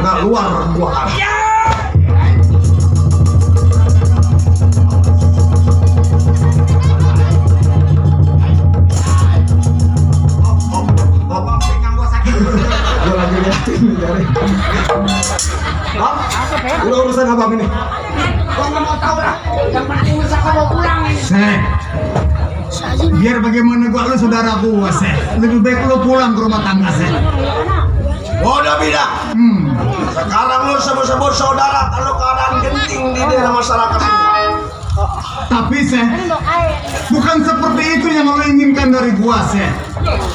tenaga luar gua. Gua lagi liatin dari. Lu urusan apa ini? Gua nggak mau tahu lah. Yang penting bisa kamu pulang ini. Biar bagaimana gua lu saudara gua lebih baik lu pulang ke rumah tangga Udah bilang. Sekarang lu sebut-sebut saudara kalau keadaan genting di daerah masyarakat ini. tapi bukan seperti itu yang lu inginkan dari gua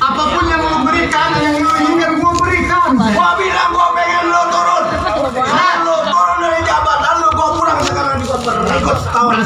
apapun yang lu berikan yang lu inginkan gua berikan Gua bilang gua pengen lu turun. Lu turun dari jabatan lu, gua pulang sekarang juga ikut kawan.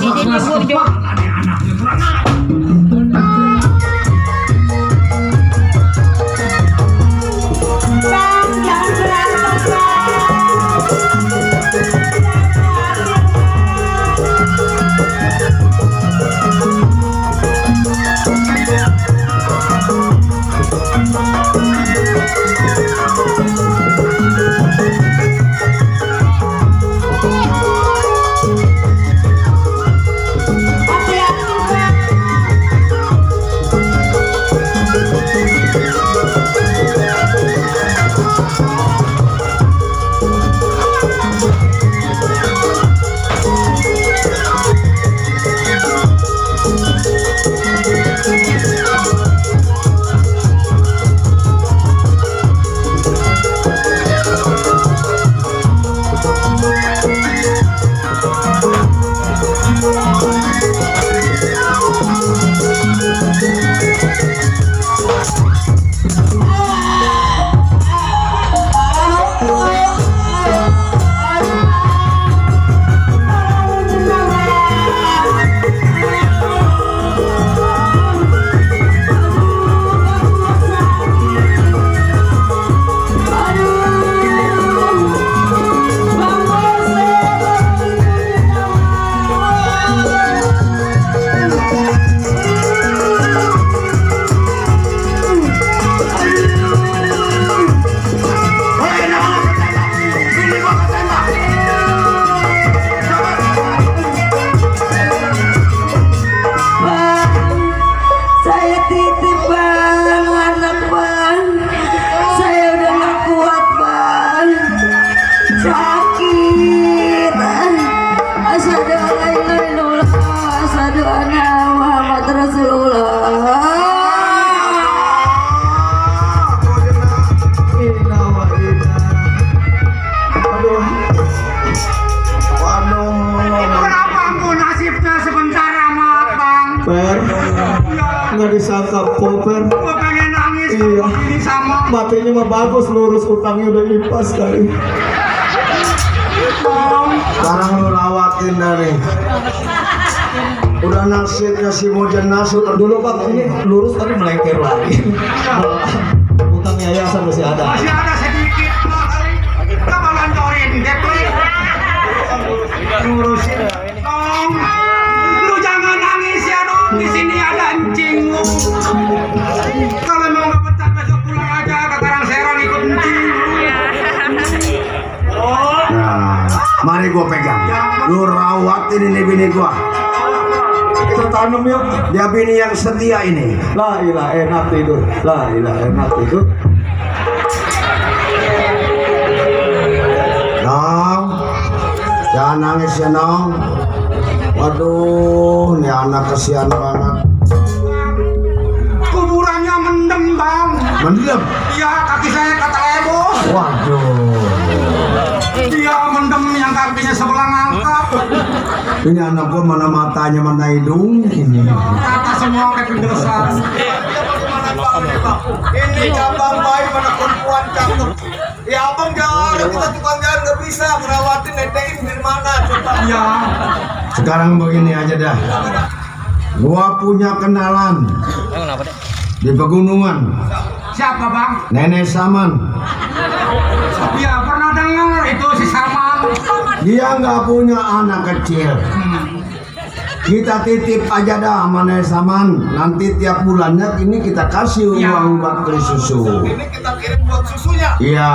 Nggak disangka Poper. Gua pengen nangis. Iya. Ini sama. Matinya mah bagus, lurus, utangnya udah impas kali. Sekarang lu lawatin dari. Udah nasibnya si Mojan Nasut. Dulu Bang, ini lurus tapi melengker lagi. Utang yayasan masih ada. Masih ada sedikit. Kita mau lancorin Depli. Ngurusin. Tong. Lu jangan nangis ya dong. Di sini ada anjing. Kalau mau ngepecat besok pulang aja ke Karangserang ikut anjing. Nah, mari gua pegang. Lu rawatin ini bini gua. Kita tanam yuk. Dia bini yang setia ini. La ilah enak tidur. La ilah enak tidur. Nong, jangan nangis ya Nong. Waduh, ini anak kesian banget. Kuburannya mendem bang. Mendem? Iya, kaki saya kata ebos. Waduh. Dia mendem yang kakinya sebelah ngangkat. Ini anak gua mana matanya mana hidungnya ini. Kata semua kayak penjelasan. Ini cabang bayi mana perempuan cakep. Ya abang jangan, kita tukang jalan nggak bisa ngerawatin netein di mana coba. Iya. Sekarang begini aja dah. Gua punya kenalan di pegunungan. Siapa bang? Nenek Saman. Iya pernah dengar itu si Saman. Dia nggak punya anak kecil. Kita titip aja dah sama Nenek Saman. Nanti tiap bulannya ini kita kasih Ya. uang buat beli susu. Ini kita kirim buat susunya. Iya.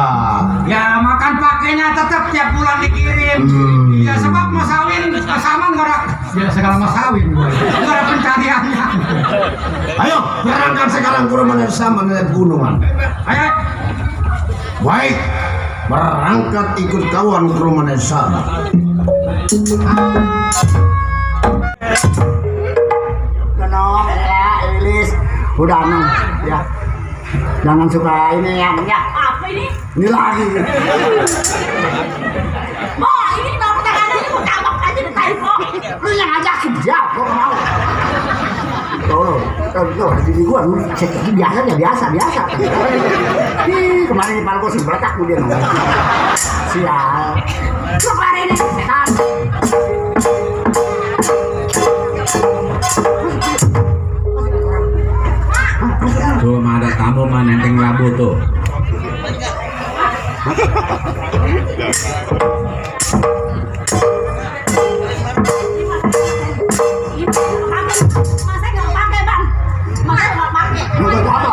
Ya makan pakai makanya tetap tiap bulan dikirim. Ya sebab masawin, masaman ngorak. Ya segala masawin. Ngorak pencariannya. Ayo, berangkat sekarang ke rumah Saman dari gunungan. Ayo. Baik, berangkat ikut kawan ke rumah Saman. Kenong ya, Lilis. Udah nong, ya. Jangan suka ini ya. Apa ini? Ini lagi. Oh, ini kenapa tangannya mau tabak aja di telepon? Lu yang ngajakin dia, kok mau? Tuh, di gua biasa. Ih, kemarin kepala gua sebeletak gua dia nong. Sial. Lu kemarin ini setan. Tuh mah ada tamu mah nenteng labu tuh. Masa nggak pakai bang? Masa nggak pakai? Lu gak apa?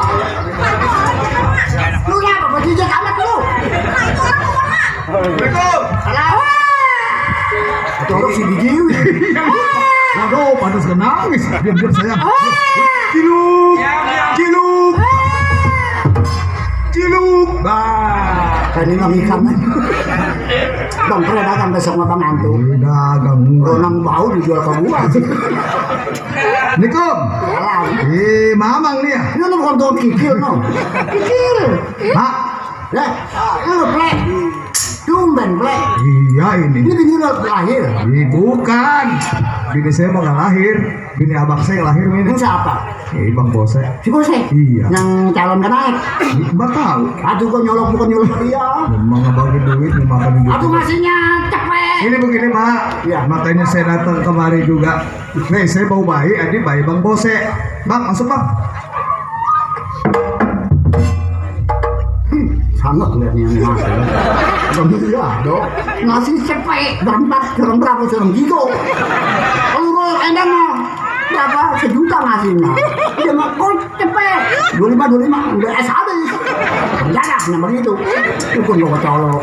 Lu ngapa? Bajijak amat lu. Assalamualaikum. Alah. Jorok si dijiwi. Aduh, panas ke nangis. Diam sayang. Ciluk. Bah. Kan ini nang ikan. Bang pernah dagang besok sama Bang Antu. Dagang. Ronang bau dijual ke gua. Nikom. Alah. Mamang nih ya. Ini lu bukan tuh kikil no. Kikil. Hah? Lah, lu plek. Tumben plek. Iya ini. Ini bini lu lahir. Bukan. Bini saya mau nggak lahir. Bini abang saya lahir ini. Ini siapa? Bang Bose. Si Bose? Iya. Yang calon kan naik. Mbak tahu. Aduh gua nyolok bukan nyolok dia. Memang ngabangin duit, makan duit. Aduh ngasihnya cepet. Ini begini Pak. Iya. Makanya saya datang kemari juga. Nih saya bawa bayi, adik bayi Bang Bose. Bang masuk Bang. Sangat lihatnya yang ngasih. Bang iya dong. Ngasih cepet. Berempat, kurang berapa, kurang gigo. Kalau lu endang mah. Berapa? Sejuta ngasihnya. Dia mah kok cepet. 25, udah es habis. Penjara, nama gitu. Itu gua kecolok.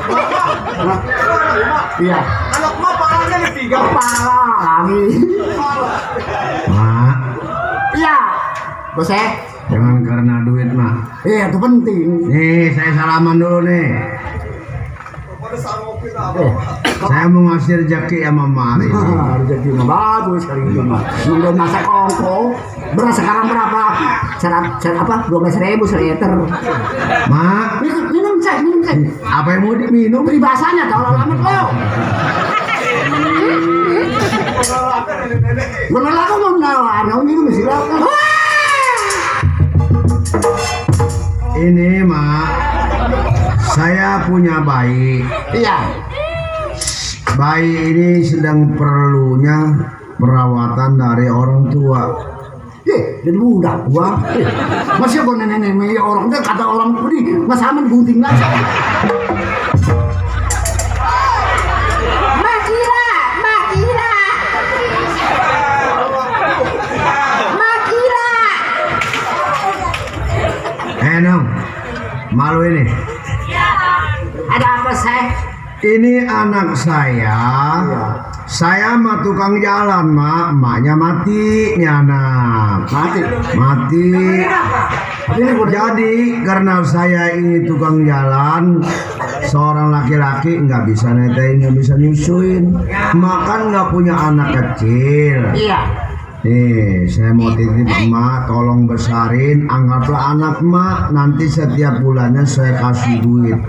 Nah, iya. Anak Mak palanya nih 3. Kepala lagi. Mak, Iya. Bose. jangan karena duit Mak. Iya, itu penting. Nih saya salaman dulu nih. Saya mau ngasih rezeki sama Mak hari ini. Rezeki mah bagus hari ini mah. Belum masak ongko. Beras sekarang berapa? Serat apa? 12.000 seliter. Mak, Minum cek. apa yang mau diminum? Beri bahasanya tolong amat lo. Bener lah kamu menawan, kamu minum silakan. Ini Mak, saya punya bayi. Iya. Bayi ini sedang perlunya perawatan dari orang tua. Jadi budak gua. Masih gua nenek-nenek orang itu kata orang ini Mas Aman gunting aja. Makira. Nong, malu ini. Ada apa saya? Ini anak saya. Saya mah tukang jalan, Mak. Maknya mati nih anak. Mati. Ini gua Jadi karena saya ini tukang jalan, seorang laki-laki nggak bisa netein, nggak bisa nyusuin, makan nggak punya anak kecil. Iya. Nih, saya mau titip Emak, tolong besarin, anggaplah anak Emak. Nanti setiap bulannya saya kasih duit.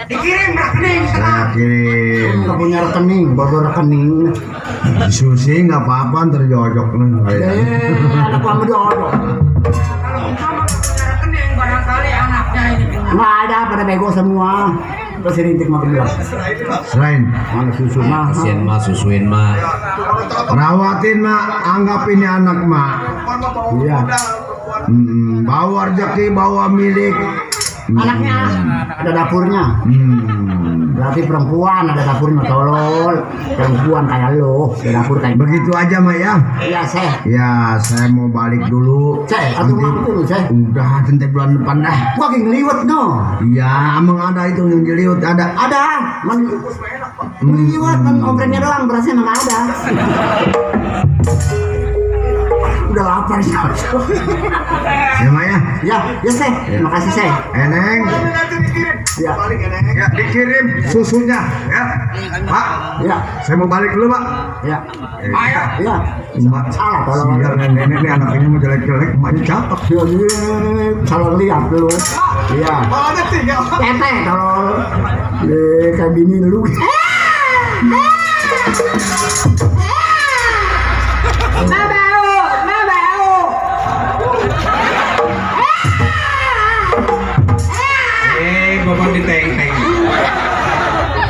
Dikirim rekening. Saya kirim. Nggak punya rekening, baru rekening. Susi nggak apa-apa, terjojok nih. Ada kamu dodok. Kalau umpama punya rekening barangkali anaknya ini. Nggak ada, pada bego semua. Terus rintik mah bilang, Selain mana susu mah? Kasian mah susuin mah. rawatin Mak, anggap ini anak Mak. Iya. Bawa rezeki, bawa milik. Anaknya ada dapurnya. Berarti perempuan ada dapurnya tolol. Perempuan kayak lo, ada dapur kayak Begitu aja Mak ya. Iya, Seh. Ya, saya mau balik dulu. Seh, atau Nanti- mau dulu, Seh. Udah nanti bulan depan dah. Gua lagi ngeliwet no. Iya, emang ada itu yang jeliut ada. Ada. Ngeliwet kan obrolnya doang, berasnya emang ada. Udah lapar sih. Ya Mak ya. Ya, ya Seh. Terima kasih Seh. Eneng. Ya, Ya, dikirim susunya ya. Pak, ya, saya mau balik dulu, Pak. ya, Ayo. ya. Mak, Salah tolong. sial nenek ini anaknya mau jelek-jelek, emaknya cakep. Ya, salah lihat dulu. Iya. Ada tiga. Tete kalau kayak bini dulu. Bapak diteng-teng.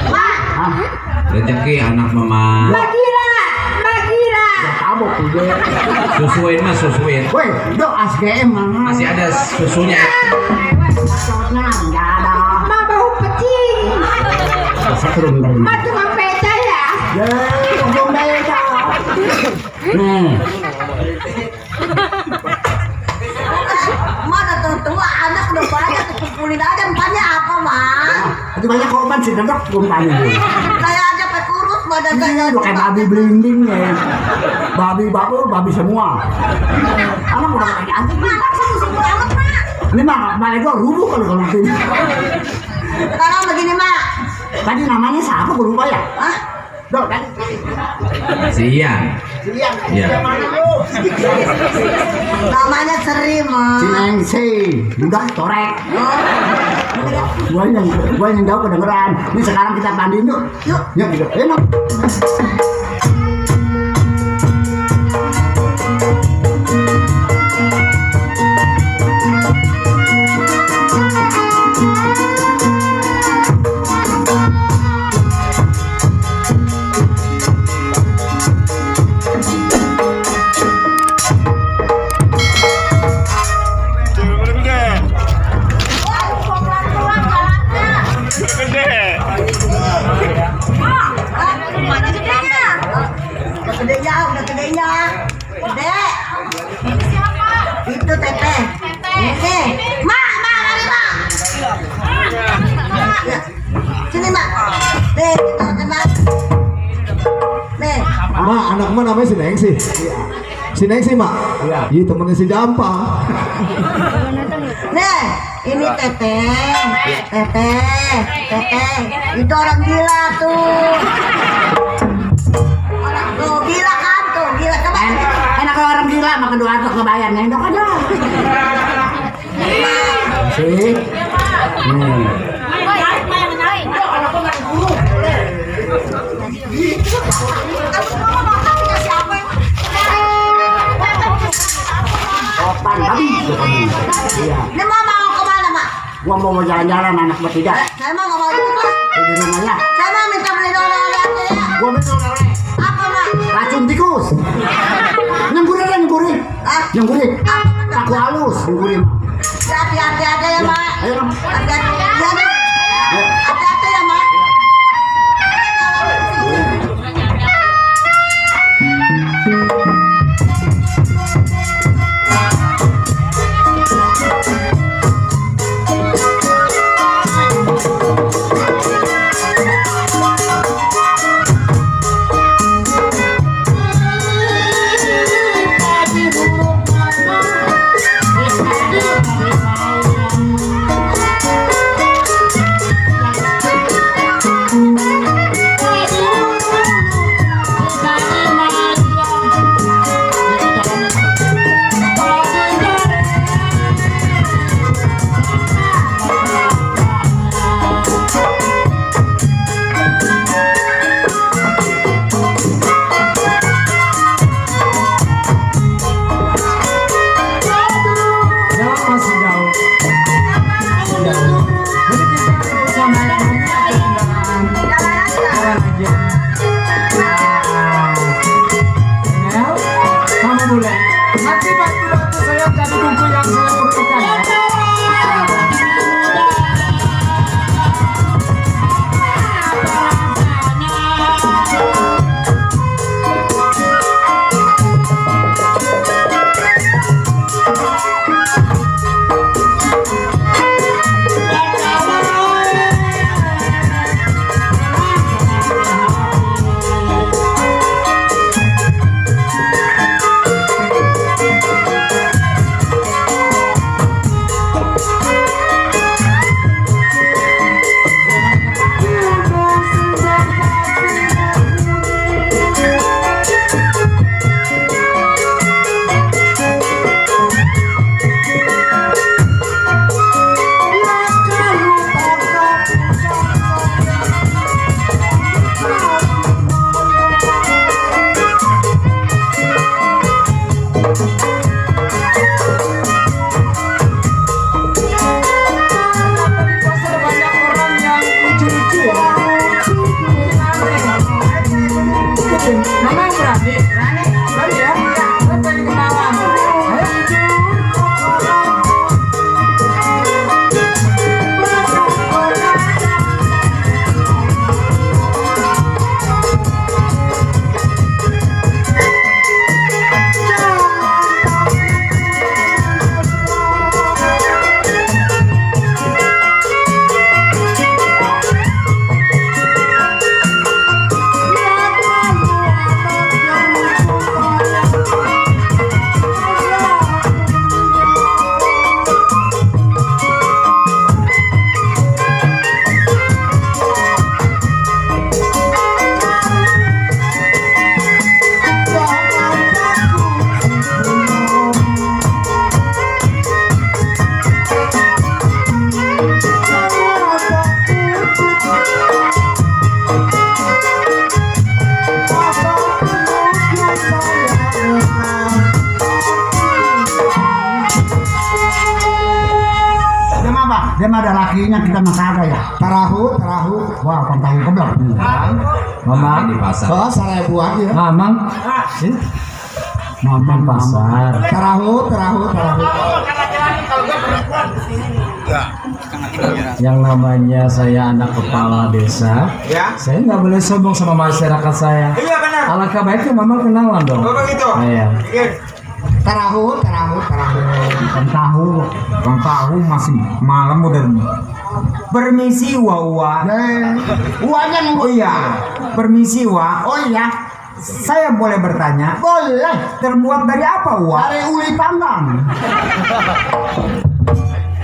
Hah? Rezeki anak mama. Ya tabok tuh dia. Susuin mas, susuin. Woi, do ASGM mana? Masih ada susunya. Bacotnya enggak ada. Setrum ini. Ya, ngomong beda. Nih, Mana tuh tua anak udah banyak dikumpulin aja banyak apa mah? itu banyak korban sih dedok gumpanya dulu. Saya aja pakai kurus badan saya. Ini udah kayak babi blinding ya. Babi semua. Anak udah kayak anjing. Mana semua amat mak? Ini mah balik gua rubuh kalau sini. Sekarang begini mak. Tadi namanya siapa gua lupa ya? Hah? Dok, kan? Siang. Iya. Namanya Seri mah. Cinengsi, udah torek. Gua yang jauh kedengeran. Ini sekarang kita pandiin yuk. Yuk. Yuk, enak. Pelan-pelan jalannya. Udah gedenya. Gede. Itu Teteh. Ini. Mak, lari mak. Ya. Sini mak. Nih, kita kenal. Nih. Mak, anak mah namanya si Nengsi. Si Nengsi, Mak. Iya. Iya, temennya si Jampa. Nih, ini Teteh. Itu orang gila tuh. Orang tuh gila kan tuh, gila coba. Enak kalau orang gila makan doa untuk ngebayar nendok aja. Sih. Nih. Topan tadi. Iya. Ini mau kemana mak? Gua mau jalan-jalan anak bertiga. Saya mau nggak mau ikut mak. Di rumahnya. Saya mau minta beli oleh-oleh aja ya. Gua minta oleh Apa mak? racun tikus. Nyemburi. Ah, Nyemburi. apa? Aku halus nyemburi. Hati-hati aja ya mak. Ayo, Ram. Hati-hati. Ya nih. Ayo. Hati-hati ya mak. Thank you. Dia mah ada lakinya, kita mah kagak ya. Tarahu. Wah, pantang keblok. Mama di pasar. Oh, 1000 aja. Mamang. Mamang pasar. Tarahu. Yang namanya saya anak kepala desa, Ya. saya nggak boleh sombong sama masyarakat saya. Iya benar. Alangkah baiknya mama kenalan dong. Oh begitu. Iya. Iya. Tarahu. Bang tahu masih malam udah. Permisi wa. Uangnya Oh iya, permisi wa. Oh iya, Saya boleh bertanya, boleh. terbuat dari apa wa? Dari uli panggang.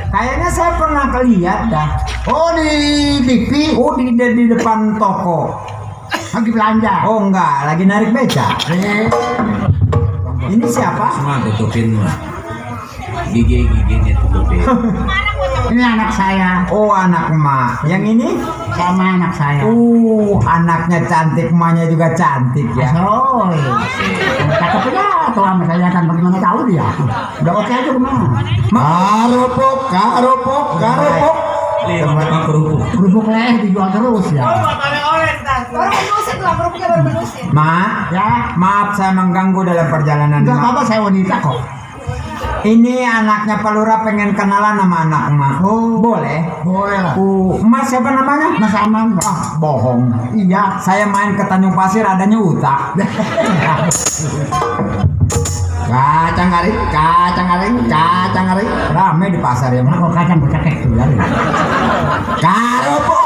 Kayaknya saya pernah kelihat dah. Oh, di TV. Oh di depan toko. Lagi belanja. Oh enggak, lagi narik beca. Ini siapa? Semua tutupin mah. Gigi-giginya tutupin. Ini anak saya Oh anak emak. Yang ini? sama anak saya. Anaknya cantik, emaknya juga cantik ya. Oh, cakep ya. Tuh sama saya kan bagaimana tahu dia. Udah oke aja kemana? Karupuk. Tempat kerupuk. Kerupuk leh dijual terus ya. Baru menusin lah, kerupuknya baru menusin. Ma, Ya, maaf saya mengganggu dalam perjalanan. enggak Ma. apa-apa, saya wanita kok. Ini anaknya Pak Lurah pengen kenalan sama anak emak. Oh. Boleh? Boleh lah. Mas siapa namanya? Mas Aman. Bohong. Iya. Saya main ke Tanjung Pasir adanya utak. Kacang garing. Rame di pasar ya, Mana Mak. kok kacang bercakek tuh ya? Karupuk.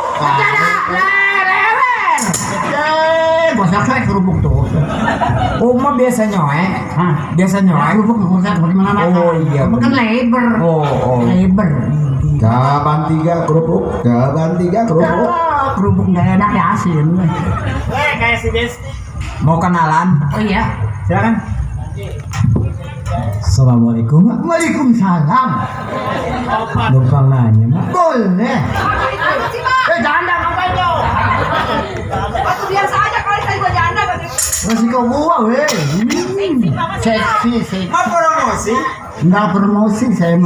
Bosak saya kerupuk tuh. Mah biasa nyoek. Hah? Biasa Ya, nyoek. kerupuk bosak bagaimana makan? Oh, iya, Kamu kan bener. lebar. Oh. Lebar. Gaban 3 kerupuk. Kerupuk nggak enak ya asin. Mau kenalan? Oh iya. Silakan. Assalamualaikum, Mak. Waalaikumsalam. Numpang nanya, Mak. Boleh. Apa sih, Mak? Janda ngapain kau? Waktu biasa aja kali saya gua janda kan. Masih kau gua weh. Seksi. Mau promosi? Enggak promosi saya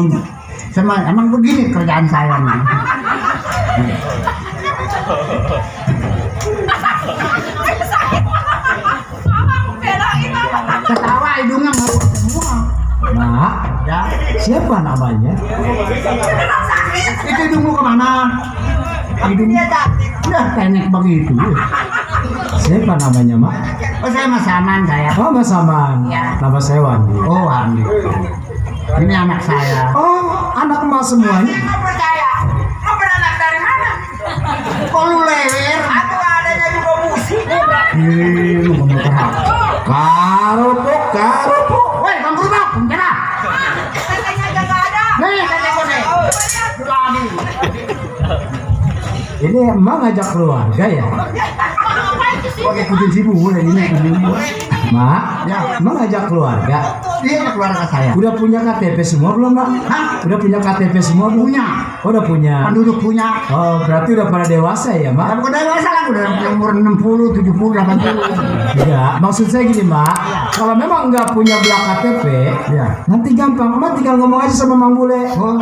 emang begini kerjaan saya nih. Belain Mama. Ketawa hidungnya ngabuk semua. Mak, Ya, siapa namanya? itu hidungmu kemana? Hidungnya cantik. Ya, pendek begitu. Siapa namanya, Mak? Oh, saya Mas Aman saya. Oh, Mas Aman. Iya. Nama saya Wandi. Oh, Andi. Ini anak saya. Oh, anak emak semuanya. Nggak percaya. Mau beranak dari mana? Kok lu lewer? Atau adanya juga musik? Lu ngomong terhak. Karupuk. Woi, Bang Kerupuk, kena. Tetenya aja nggak ada. Nih, kata gue nih. Lagi. Ini emang ngajak keluarga ya? Pakai kucing sibuk boleh ini. Mak, Ya. emang ngajak keluarga? Dia keluarga saya. Udah punya KTP semua belum, Mak? Hah? Udah punya KTP semua belum? Punya. Oh, udah punya. Penduduk punya. Oh, berarti udah pada dewasa ya, Mak? Tapi udah dewasa kan udah umur 60, 70, 80. Iya, maksud saya gini, Mak. Kalau memang nggak punya belah KTP, Iya. nanti gampang. Mak tinggal ngomong aja sama Mang Bule. Oh,